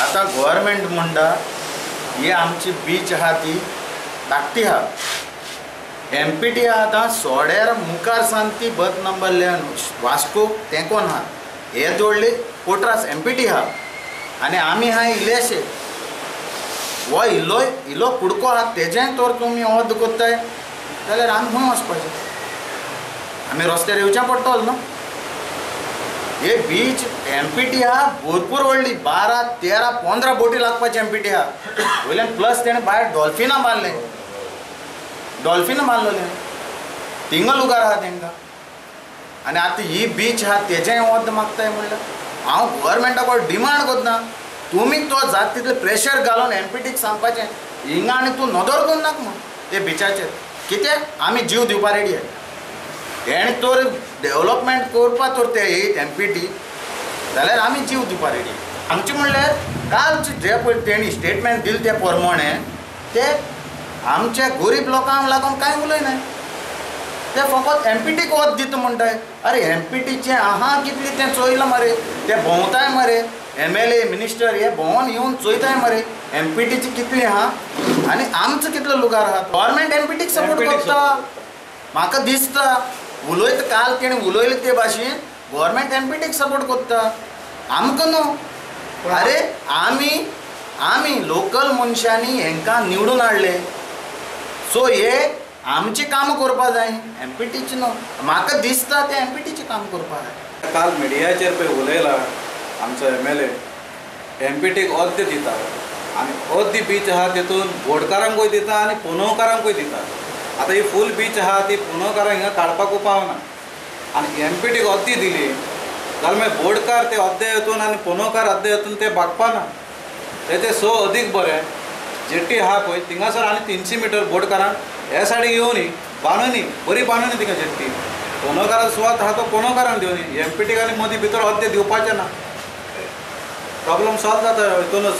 आतां गव्हर्मेंट म्हणटा ही आमची बीच आहा ती धाकटी आहा. एम पी टी आहा आतां सोड्यार मुखार सान ती बर्थ नंबर 11 वास्को तेंकोन आहा. हे जोडले कोट्रास एम पी टी आहा आनी आमी आहा इल्लेशे. हो इल्लो इल्लो कुडको आहा तेजेंय तर तुमी अर्द कोत्ताय जाल्यार आमी खंय वचपाचें? आमी रस्त्यार येवचें पडटलो न्हू. हे बीच एम पी टी आहा भरपूर व्हडली 12, 13, 15 बोटी लागपाची एम पी टी आहा. वयल्यान प्लस तेणें भायर डॉल्फिनां बांदलें, डॉल्फिनां बांदलें थिंगा लुगार आहा तेंकां. आनी आतां ही बीच आहा तेजेंय अर्द मागताय म्हणल्यार हांव गव्हर्मेंटा कडेन डिमांड करना तुमी तो जाता तितलें प्रेशर घालून एम पी टीक सांगपाचें हिंगा आनी तूं नदर करूं नाका म्हूण ते बिचाचेर. कित्याक आमी जीव दिवपा रेडी आहा. हेणें तर डेवलपमेंट करपा तर ते येयत एम पी टी जाल्यार आमी जीव दिवपा रेडी. आमचें म्हणल्यार कालचे जे पळय तेणी स्टेटमेंट दिलें ते प्रमाणे ते आमच्या गरीब लोकांक लागून कांय उलयनाय. ते फकत एम पी टीक वत दिता म्हणटाय. अरे एम पी टीचें आहा कितलें तें चोयलां मरे, ते भोंवताय मरे, एम एल ए मिनिस्टर हे भोंवन येवन चोयताय मरे एम पी टीची कितली आहा आनी आमचो कितलो लुगार आहा. गव्हर्मेंट एम पी टीक सपोर्ट करता म्हाका दिसता. उलयता काल तेणें उलयलें ते भाशेन गव्हर्मेंट एम पी टीक सपोर्ट करता आमकां न्हू. अरे आमी आमी लोकल मनशांनी हेंकां निवडून हाडले सो हे आमचें काम करपा जाय एम पी टीचें न्हू. म्हाका दिसता तें एम पी टीचें काम करपा जाय. काल मिडियाचेर पळय उलयला आमचो M L A M P टीक अर्द दिता आनी अर्दी बीच आहा तेतून बोडकारांकूय दिता आनी पुनवकारांकूय दिता. आतां ही फूल बीच आहा ती पुनवकारांक हिंगा काडपाकूय पावना आनी एम पी टीक अर्दी दिली जाल्यार मागीर बोडकार ते अर्दे हेतून आनी पुनवकार अर्दे हेतून ते भागपाना. तेचे सो अदीक बरें जेट्टी आहा पळय थिंगासर आनी 300 मिटर बोडकारांक हे सायडीक येवनी बांदूनी बरी बांदूनी थिंगा जेट्टी. पुनवकारां सुवात आहा तो पुनवकारांक दिवनी एम पी टीक आनी मदीं भितर अर्दे दिवपाचें ना. प्रॉब्लम सॉल्व जाता हितूनच.